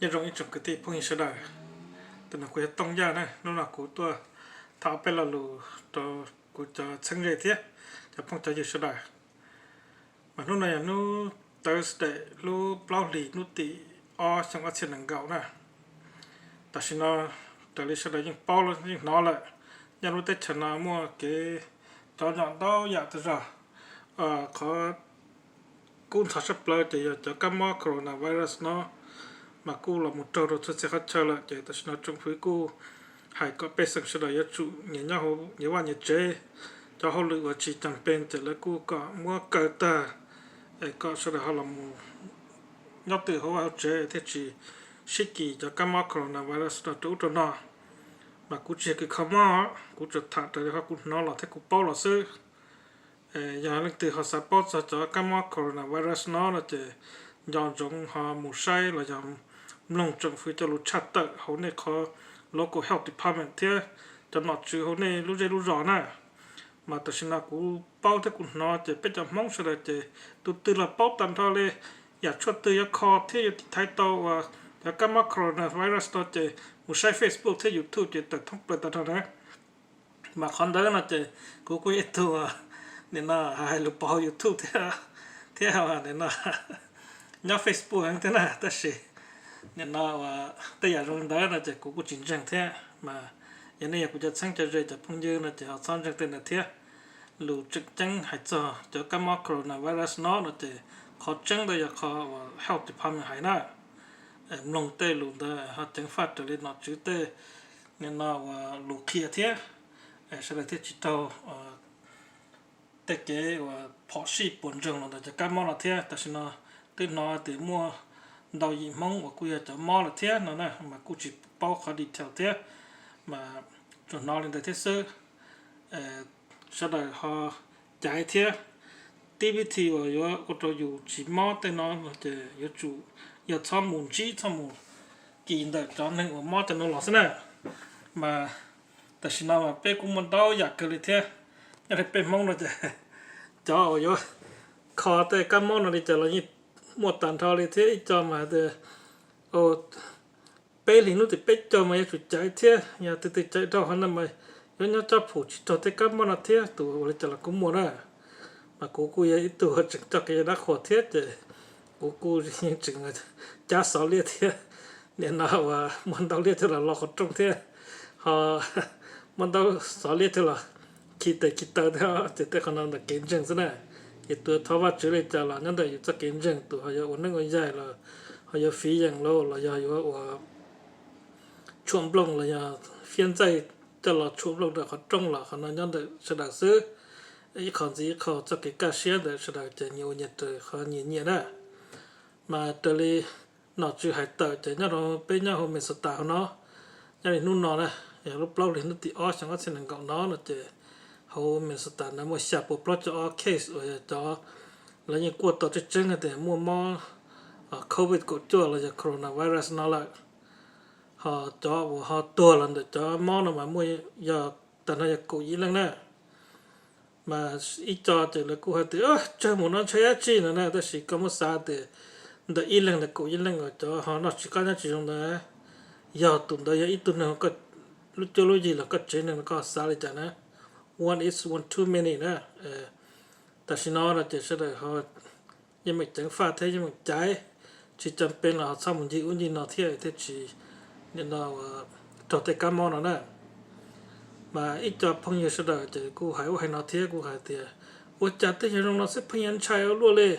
Nyob zoo ib tsoom kwv tij phooj ywg sawv daws, tus no kuv yog Tooj Yaj na. Hnub no kuv tuaj tham ob peb lo lus rau kuv cov txheeb ze thiab cov phooj cov ywg sawv daws. Mas hnub no yog hnub Thursday lub plaub hlis hnub tim ob xyoo ob txhiab nees nkaum na. Tam sim no raws li sawv daws yeej paub yeej hnov lawm, nyob lub teb chaws no muaj kev cov nyom ntau yam tas zog. Qhov kub ntxhov tshaj plaws ces yog cov kab mob coronavirus no mas kuj los mus raug rau txhua txhia qhov chaw lawm, ces tam sim no tsoom fwv kuj hais kom pej xeem sawv daws yuav tsum nyias nyob hauv nyias vaj nyias tsev. Cov hauj lwm uas tsis cam pes ces lawv kuj kom muab kaw tag, es kom sawv daws ho los mus nyob twm hauv vaj hauv tsev thiaj tsis sib kis cov kab mob coronavirus no rau ub rau no. Mas kuv tsis yog kws kho mob, kuv tsuas tham raws li qhov kuv hnov los thiab kuv paub los xwb. Yog leej twg ho xav paub txog cov kab mob coronavirus no no ces nco ntsoov ho mus saib los yog mloog tsoom fwv cov lus tshaj tawm hauv nej qhov local health department thiab cov nom tswv hauv nej lub zej lub zos na. Mas tam sim no kuv paub thiab kuv hnov ces peb cov Hmoob sawv daws ces tus twg los paub tag nrho li, yam tshuaj twg yuav kho thiab yuav tiv thaiv tau uas cov kab mob coronavirus no ces mus saib Facebook thiab YouTube ces tawm thoob plaws tag nrho na. Mas qhov ntawd no ces kuv kuj yog ib tug nim no hais lus pov hauv YouTube thiab, thiab nim no nyob Facebook heev thiab na, tab sis nim no uas tej yam zoo li ntawd no ces kuv kuj tsis ntseeg thiab. Mas yog nej yog kuv cov txheeb cov ze cov phooj ywg no ces ho txhob ntseeg tej ntawd thiab. Lus tseem ceeb hais txog cov kab mob coronavirus no no ces qhov tseeb ntawd yog qhov uas health department hais na. Mloog tej lus ntawd ho ceev faj raws li nom tswv tej nim no uas lus qhia thiab, sawv daws thiaj tsis raug tej kev uas phom sij puas ntsoog los ntawm cov kab mob no thiab. Tam sim no twb hnov tias muaj ntau yim Hmoob uas kuj yog cov mob lawm thiab no na, mas kuj tsis paub qhov detail thiab, mas tsuas hnov li ntawd thiab xwb. Sawv daws ho caiv thiab. Tib vib thi uas yuav ua rau yus tsis mob tej no no ces yuav tsum yog txhob mus ntsib txhob mus kis ntawm cov neeg uas mob tej no los xwb na. Mas tam sim no mas peb kuj muaj ntau yam kawg li thiab. Nyob li peb Hmoob no ces cov uas yuav kho tej kab mob no li cas los yeej muaj tag nrho li thiab. Ib co mas hais tias peb hlis hnub tim peb caug mas yuav tsum caiv thiab, yog tus twg caiv dhau qhov no mas yuav nyob cob phum tsis raug tej kab mob no thiab. Tus ua li cas los kuj muaj na. Mas kuv kuj yog ib tug tseem coj kev dab qhuas thiab ces kuv kuj yeej tseem cab xov liab thiab. Nim no uas muaj ntau liab thiab los los qhov rooj thiab, ho muaj ntau xov liab thiab los khi tes khi taw thiab. Ces tej qhov no ntawm kev ntseeg xwb na. Ces tus thov Vajtswv li cas los nyob ntawm yus txoj kev ntseeg, tus ho yuav ua neeb ua yaig los ho yuav fiv yeem lauj los yog yuav ua tshuaj nplooj los yog fiab ntxaij coj los tshuaj nplooj rau qhov rooj los qhov no nyob ntawm sawv daws xwb. Ib qho ntxiv ib qho txoj kev kaj siab ntawm sawv daws ces nyias ua nyias raws qhov nyias nyiam na. Mas raws li nom tswv hais tawm ces nyob rau peb nyob hauv Minnesota hauv no, nyob li hnub no na, yog lub plaub hlis hnub tim ob xyoo ob txhiab nees nkaum no no ces hauv Minnesota na muaj xya puas plaub caug ob case uas yog cov lawv yeej kuaj tau tseeb tseeb hais tias muaj mob covid kaum cuaj los yog coronavirus no lawm. Ho cov uas ho tuag los ntawm cov mob no mas muaj, yog tag nrho yog kaum yim leej na. Mas ib co ces lawv kuj hais tias tsawg mus no ntshai dab tsi no na, tab sis koj muab xav tias ntawm ib leeg ntawm kaum yim leej uas cov ho noj tsis qab nyob tsis zoo ntawd, yog tus ntawd yog ib tug neeg lub cuab lub yig los koj tsev neeg los koj xav li cas na. One is one too many na. Tam sim no no ces sawv daws ho yeej meem ceev faj thiab yeej meem caiv, tsis cam pes los ho txhob mus ncig ub ncig no thiab thiaj tsis nim no raug tej kab mob no na. Mas ib co phooj ywg sawv daws ces kuj hais ub hais no thiab kuj hais tias ua cas tej yam zoo no xwb pheej yuav ntshai ua luaj li.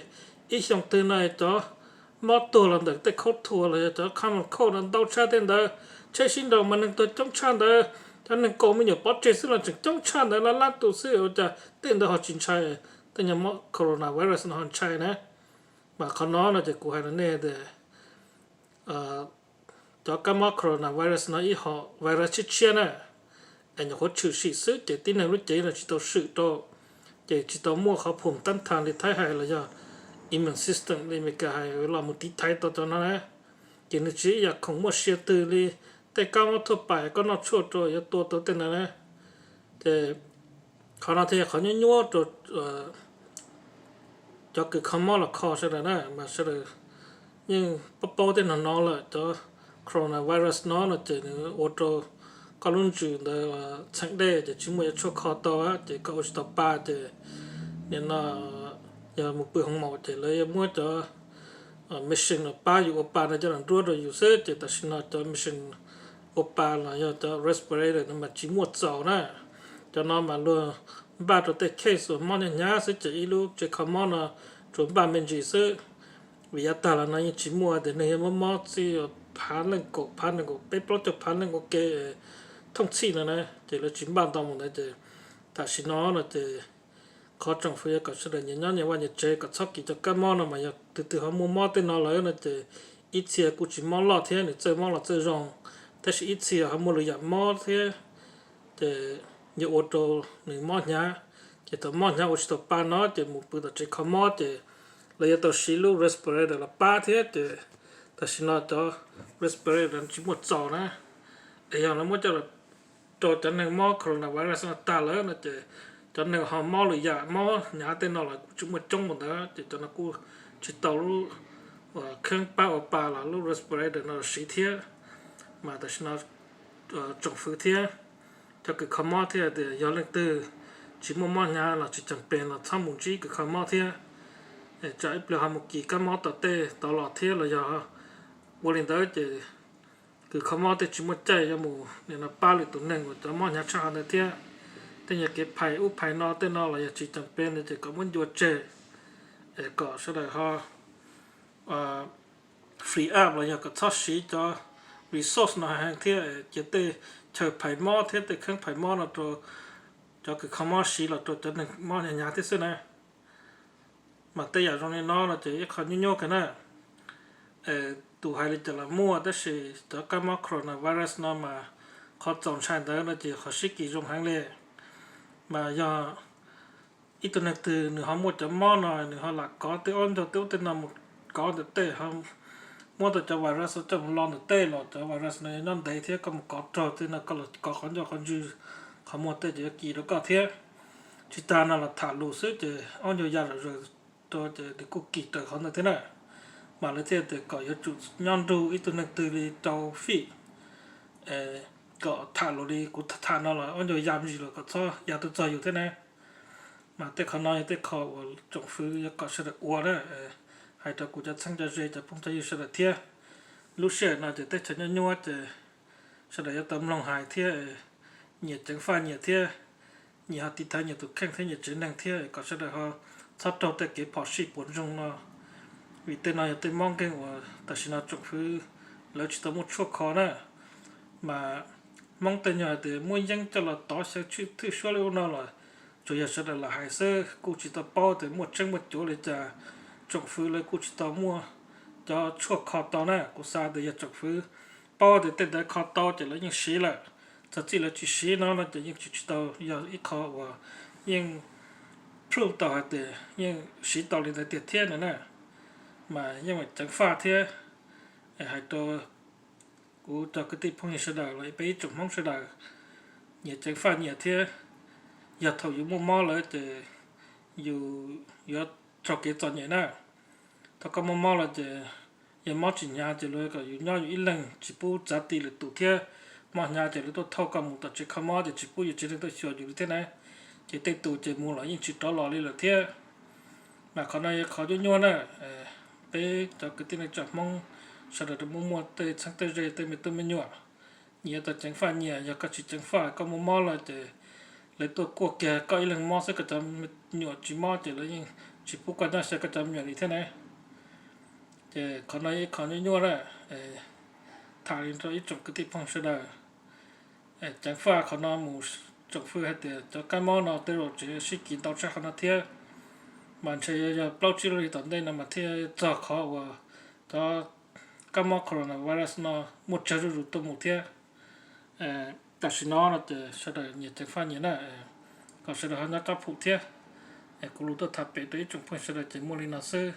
Ib xyoo twg no cov mob tuag los ntawm tej khaub thuas los yog cov common cold no ntau tshaj tej ntawd, tsheb sib nraus mas neeg tuag coob tshaj ntawd, cov neeg kaus me nyuam pov tseg xwb los tseem coob tshaj ntawd lab lab tus xwb, ua cas tej ntawd ho tsis ntshai, tej nyuag mob coronavirus no ho ntshai na. Mas qhov no no ces kuv hais rau nej tias cov kab mob coronavirus no ib hom virus tshiab tshiab na, es nyuam qhuav tshwm sim xwb ces tib neeg lub cev no tsis tau swm rau, ces tsis tau muaj qhov phum tab thas li Thaib hais los yog immune system li Amelikas hais los mus tiv thaiv tau cov no na. Ces nws tsis ib yam khoom muaj sia twg li tej kab mob thuaj pais koj noj tshuaj rau yuav tua tau tej ntawd na. Ces qhov no thiaj yog qhov nyuaj nyuaj rau cov kws kho mob los kho sawv daws na, mas sawv daws yeej paub paub tej no no lawm, cov coronavirus no no ces nws ua rau koj lub ntsws ntawd txheem dej ces tsis muaj cov tshuaj kho tau, ces koj ua tsis tau pa ces nim no yog mus pw hoo maum ces lawv yuav muab cov machine no pab yus ua pa no coj los nruab rau yus xwb. Ces tam sim no cov machine ua pa los yog cov respirator no mas tsis muaj txaus na. Cov no mas luag npaj rau tej case uas mob hnyav hnyav xwb ces ib lub tsev kho mob no tsuas npaj me ntsis xwb. Vim yav tag los no yeej tsis muaj tias neeg yuav mob mob txij phav nees nkaum phav nees nkaum peb plaub caug phav neeg ua ke thooj txhij no na, ces lawv tsis npaj ntau mus ntawd ces tam sim no no ces qhov tsoom fwv yuav kom sawv daws nyias nyob nyias vaj nyias tsev kom txhob kis cov kab mob no mas yog tus twg ho muaj mob tej no lawm no ces ib txhia kuj tsis mob loj thiab nws txawj mob los txawj zoo, tab sis ib txhia ho muaj lwm yam mob thiab ces yuav ua rau nws mob hnyav. Ces thaum mob hnyav ua tsis tau pa no ces mus pw tom tsev kho mob ces lawv yuav tau siv lub respirator los pab thiab ces tam sim no cov respirator tsis muaj txaus na. Es yog lawv muab coj los rau cov neeg mob coronavirus no tag lawm no ces cov neeg ho mob lwm yam mob hnyav tej no los kuj tsis muaj coob mus ntawd ces cov no kuj tsis tau lub kheeb pab ua pa los lub respirator no los siv thiab. Mas tam sim no tsoom fwv thiab cov kws kho mob thiaj tias yog leej twg tsis muaj mob hnyav los tsis ceem pes los txhob mus ntsib kws kho mob thiab. Tsam ib pliag ho mus kis kab mob tom tej tod los thiab los yog ua li ntawd ces kws kho mob tej tsis muaj caij yuav mus nim no pab lwm tus neeg uas cov mob hnyav tshaj qhov ntawd thiab. Tej nyuag kev phais ub phais no tej no los yog tsis ceem pes ntawd ces kom muab ncua tseg es kom sawv daws ho free up los yog kom txhob siv cov resource no heev thiab cia tej chaw phais mob thiab tej kheeb phais mob no rau cov kws kho mob siv los rau cov neeg mob hnyav hnyav thiab xwb na. Mas tej yam zoo li no no ces ib qho nyuaj nyuaj kawg na. Tus hais li cas los muaj tab sis cov kab mob coronavirus no mas qhov txaus ntshai ntawd no ces qhov sib kis zoo heev li. Mas yog ib tug neeg twg nws ho muaj cov mob no nws ho lam kov tej ob ncauj tej ub tej no mus kov ntawm tej ho muab tau cov virus coj mus lo ntawm tej los cov virus no nyob ntev thiab koj mus kov raug tej no koj los kov qhov ncauj qhov ntswg qhov muag tej ces yuav kis rau koj thiab. Tsis tas no los tham lus xwb ces ob ncauj ya zom zaws rau ces nws kuj kis raws qhov ntawd thiab na. Mas lawv thiaj tias kom yuav tsum nyob nrug ib tug neeg twg li rau feet kom tham lus li kuv tham no los ob ncauj ya me ntsis los kom txhob ya tuaj txog yus thiab na. Mas tej qhov no yog tej qho uas tsoom fwv yuav kom sawv daws ua na, hais rau kuv cov txheeb cov ze cov phooj cov ywg sawv daws thiab. Lub sij hawm no ces teb chaws nyuaj nyuaj ces sawv daws yuav tau mloog hais thiab nyias ceev faj nyias thiab, nyias ho tiv thaiv nyias tus kheej thiab nyias tsev neeg thiab kom sawv daws ho txhob raug tej kev phom sij puas ntsoog no. Vim tej no yog tej mob nkeeg uas tam sim no tsoom fwv lawv tsis tau muaj tshuaj kho na. Mas Hmoob tej nyuag hais tias muab yeeb coj los tov xyaw thwj suab li ub no los tsuas yog sawv daws lam hais xwb, kuj tsis tau paub tias muaj tseeb muaj cuav li cas. Tsoom fwv lawv kuj tsis tau muaj cov tshuaj kho tau na, kuv xav tias yog tsoom fwv paub tias tej ntawd kho tau ces lawv yeej siv lawm. Txog txij lawv tsis siv no no ces yeej tsis tsis tau yog ib qho uas yeej prove tau hais tias yeej siv tau li ntawd tiag thiab no na. Mas yeej ceev faj thiab, hais rau kuv cov kwv tij phooj ywg sawv daws los peb ib tsoom Hmoob sawv daws nyias ceev faj nyias thiab. Yog thaum yus muaj mob lawm ces yus yuav raug kev txom nyem na. Thaum koj muaj mob lawm ces yog mob tsis hnyav ces luag kom yus nyob yus ib leeg tsis pub txav ti lwm tus thiab. Mob hnyav ces lawv tuaj thauj koj mus tom tsev kho mob ces tsis pub yus tsev neeg tuaj xyuas yus li thiab na. Ces tej tus ces mus los yeej tsis rov los li lawm thiab. Mas qhov no yog qhov nyuaj nyuaj na. Peb cov kwv tij neej tsa Hmoob sawv daws muaj muaj tej txheeb tej ze tej me tub me nyuam, nyias yuav tau ceev faj nyias. Yog koj tsis ceev faj koj muaj mob lawm ces lawv tuaj kuaj kiag koj ib leeg mob xwb, koj cov me nyuam tsis mob ces lawv yeej tsis pub koj nyob xyaw koj cov me nyuam li thiab na. Ces qhov no ib qho nyuaj nyuaj na, tham li rau ib tsoom kwv tij phooj sawv daws. Ceev faj qhov no mus, tsoom fwj hais tias cov kab mob no tej zaum tseem sib kis ntau tshaj qhov no thiab. Mas ntshe yuav yog plaub tsib lub hli tom ntej no mas thiaj txog qhov uas cov kab mob coronavirus no muaj tsawg zuj zus tuaj mus thiab. Tam sim no no ces sawv daws nyias ceev faj nyias na, kom sawv daws ho nyob rab phum thiab. Kuv lus tuaj tham pem rau ib tsoom phooj sawv daws ces muaj li no xwb.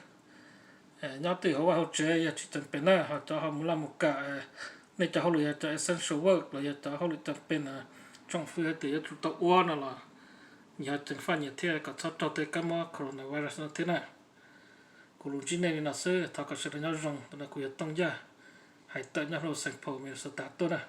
Nyob twj ywm hauv vaj hauv tsev yog tsis ceev pes na, ho cov ho mus laj mus kam, nej cov hauj lwm yog cov essential work los yog cov hauj lwm ceev pes na, tsoom fwj hais tias yuav tsum tau ua no los nyias ho ceev faj nyias thiab kom txhob raug tej kab mob coronavirus no thiab na. Kuv lus ntsib nej li no xwb, thov kom sawv daws nyob zoo, ntawm no kuv yog Tooj Yaj. hais tawm nyob hauv Saint Paul, Minnesota tuaj na.